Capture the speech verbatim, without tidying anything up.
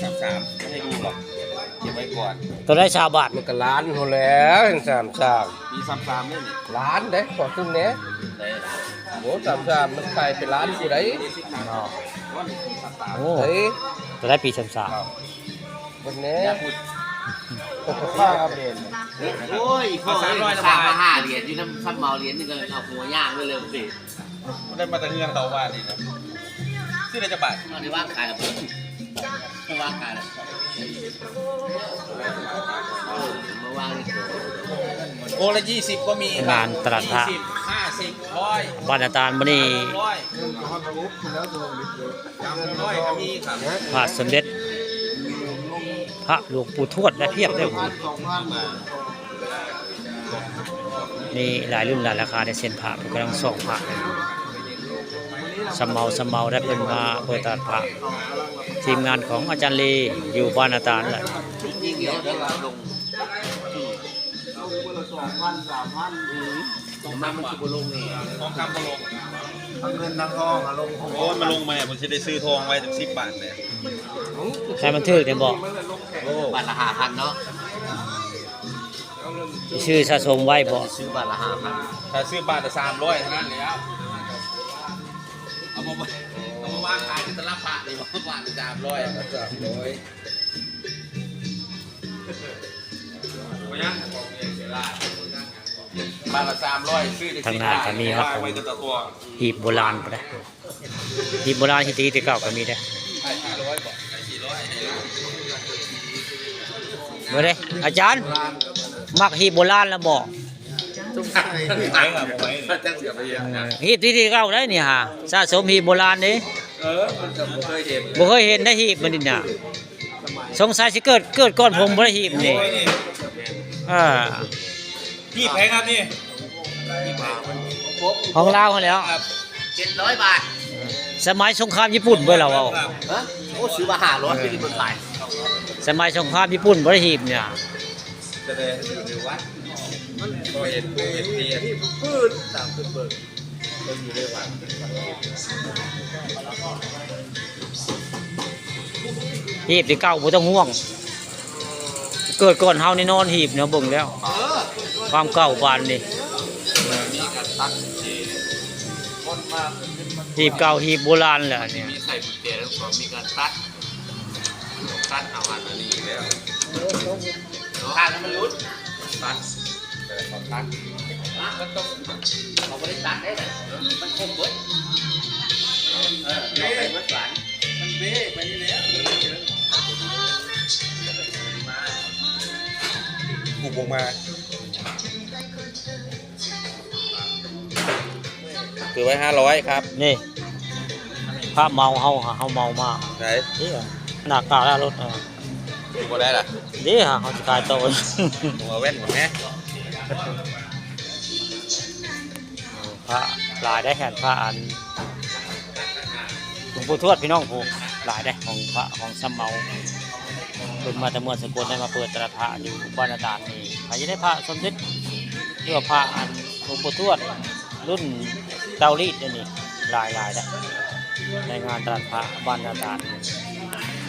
สามสามไม่ให้ดูหรอก เก็บไว้ก่อน ตัวได้ซาวบาท มันก็ล้านหั้นแหล้ว สามสาม มีสามสามด้วยนี่ ล้านเด้ ขอซุ่มแหน่ ได้ โอ้ สามสาม มันขายเป็นล้านผู้ใด เนาะ ว่ามีสามสาม โอ้ เฮ้ย ตัวได้ปีสามสาม เอ้า เบิ่งแหน่ อย่าพูด ค่าอัปเดต โอ้ย พ่อเอ้ย สามร้อย ราคามาห้าเหรียญ อยู่นำซ้ำเมาเหรียญหนึ่งก็เอาหัวย่างไปเลยสิ ได้มาแต่เงินเขาว่านี่นะ ซื้อได้จักบาท เอาได้วางขายแล้ว วางขายแล้ว เออ มาวางนี่ โกละยี่สิบก็มีครับ งานตลาดพระ ยี่สิบ ห้าสิบ ร้อย บ้านนาตาลมื้อนี้ ร้อย ร้อยก็มีครับ พระสมเด็จ พระหลวงปู่ทวดได้เพียบเลย มีหลายรุ่นหลายราคาในเส้นพระ เพิ่นกำลังส่องพระกันอยู่ สำเมาสำเมาได้เพิ่นมาเปิดตลาดพระ ทีมงานของอาจารย์ลีอยู่บ้านนาตาลแหละ ยิ่งเยอะเดี๋ยวลง เอาเบอร์ละสองพัน สามพัน อืม ของมันมันคือบ่ลงนี่ ของคำบ่ลง เอาเงินทั้งทองอะลง โอ้ย มาลงมาเนี่ย ผมสิได้ซื้อทองไว้ถึงสิบบาทเลย ให้มันถืกเนี่ยบอก โอ้ บาทละห้าพันเนาะ ซื้อสะสมไว้บ่ ซื้อบาทละห้าพัน ถ้าซื้อบาทละสามร้อยเท่านั้นแหละ เอามา เอามาวางขายที่ตลาดพระนี่ บาทละสามร้อย สามร้อย บาทละสามร้อย ซื้อได้ ทางหน้าก็มีครับ ไว้กับตัว หีบโบราณพุ้นนะ หีบโบราณ หีบตีเก่าก็มีเด้อ เบิ่งเด้อ อาจารย์ มักหีบโบราณแล้วบ่ เออ หีบตีเก่าได้นี่ฮะ สะสมหีบโบราณเด้ เออ มันก็บ่เคยเห็น บ่เคยเห็นได้หีบมันนี่น่ะ สงสัยสิเกิด เกิดก่อนผมบ่ได้หีบนี่ เออ หีบไผครับนี่ ของลาวหั้นแหล้ว ครับ เจ็ดร้อยบาท สมัยสงครามญี่ปุ่นเว้ย ลาวเว้า ฮะ โอ้ ซื้อมาห้าร้อย ปีนี้มันขาย สมัยสงครามญี่ปุ่นบ่ได้หีบเนี่ย แสดงอยู่ในวัด มันบ่เห็น บ่เห็นเตียง พื้นตามพื้นเบิ่ง เพิ่นอยู่ในวัด หีบที่เก่าบ่ต้องห่วง เกิดก่อนเฮาแน่นอน หีบเนี่ยเบิ่งแล้ว ความเก่าปานนี้ หีบเก่า หีบโบราณแหละอันนี้ มีใส่กุญแจทั้งสอง มีการตัด ตัดเอาอันนี้แล้ว ทางมันหลุด ตัด แต่เขาตัด มันต้อง เขาบ่ได้ตัดได้น่ะ มันคมเบิด เออ เอาไปเบิดหวาน มันเบ้ไปนี่แล้ว ผูกวงมา ถือไว้ห้าร้อยครับ นี่ พระเมาเฮา เฮาเมามา ไหน นี่อะ หน้ากากแล้วรถ เออ บ่ได้ล่ะ นี่ฮะ เฮาสิขายต่อ หัวแว่นหมดแฮะ พระหลายได้ แห่นพระอัน หลวงปู่ทวดพี่น้อง ผู้หลายได้ ของพระของสำเมา เพิ่นมาแต่เมืองสกล ได้มาเปิดตลาดพระอยู่บ้านนาตาลนี่ ใครจะได้พระสมเด็จ หรือว่าพระอันหลวงปู่ทวด รุ่นเตารีดอันนี้ หลายๆได้ ในงานตลาดพระบ้านนาตาล